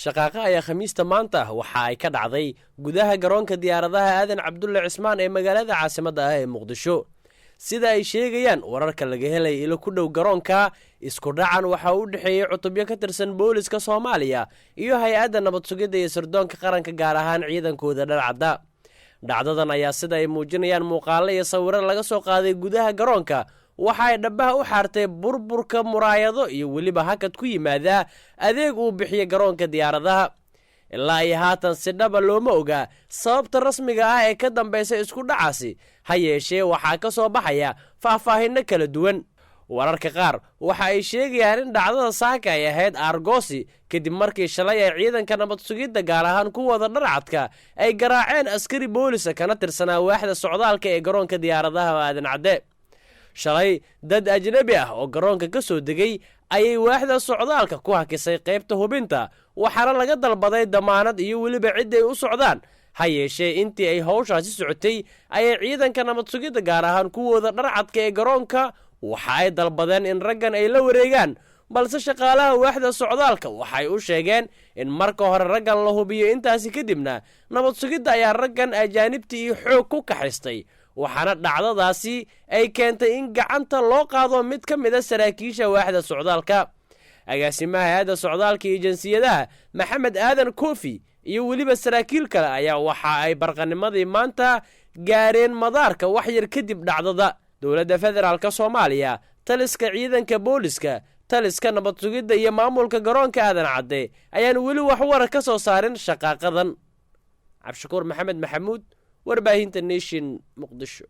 Shaqaaqa ayaa Khamiista maanta waxa ay ka dhacday gudaha garoonka diyaaradaha Aadan Cabdulle Cismaan ee magaalada caasimadda ah ee Muqdisho. Sida ay sheegayaan wararka laga helay ilo ku dhow garoonka, isku dhacan waxa uu u dhexeeyey cutubyo ka tirsan booliska Soomaaliya iyo Hay-adda Nabad Sugidda iyo Sirdoonka Qaranka, gaar ahaan ciidankooda dharcadda. Dhacdadan ayaa, sida ay muujinayaan muuqaalo iyo sawiro laga soo qaaday gudaha garoonka, waxa ay dhabaha u xaartay burburka muraayado iyo weliba hakad ku yimaada adeeg uu bixiya garoonka diyaaradaha. Ilaa iyo haatan si dhaba looma ogaa sababta rasmiga ah ee ka dambaysa isku dhacaasi. Ha yeeshee, waxaa ka soo baxaya faahfaahinno kala duwan. Wararka qaar waxa ay sheegayaan in dhacdada saaka ay ahayd aargoosi, kadib markii shalay ay ciidanka nabad sugidda, gaar ahaan kuwooda dharcadka, ay garaaceen askari boolisa kana tirsanaa waaxda socdaalka ee garoonka diyaaradaha Aadan Cadde. Shalay dad ajnabi ah oo garoonka ka soo degay ayay waaxda socdaalka ku hakisay qaybta hubinta, waxaana laga dalbaday damaanad iyo weliba cid ay u socdaan. Ha yeeshee, intii ay howshaasi socotay ayay ciidanka nabad sugidda, gaar ahaan kuwooda dharcadka ee garoonka, waxa ay dalbadeen in raggan ay la wareegaan, balse shaqaalaha waaxda socdaalka waxay u sheegeen in marka hore raggan la hubiyo. Intaasi kadibna nabad sugidda ayaa raggan ajaanibta iyo xoog ku kaxaystay, waxaana dhacdadaasi ay keentay in gacanta loo qaado mid ka mid a saraakiisha waaxda socdaalka. Agaasimaha Hay-adda Socdaalka iyo Jinsiyadaha, Maxamed Aadan Kofi, iyo weliba saraakiil kale ayaa waxa ay barqanimadii maanta gaareen madaarka wax yar kadib dhacdada. Dowladda Federaalka Soomaaliya, taliska ciidanka booliska, taliska nabad sugidda iyo maamulka garoonka Aadan Cadde ayaan weli wax wara ka soo saarin shaqaaqadan. Cabdishakuur Maxamed Maxamuud, Warbaahinta Nation, Muqdisho.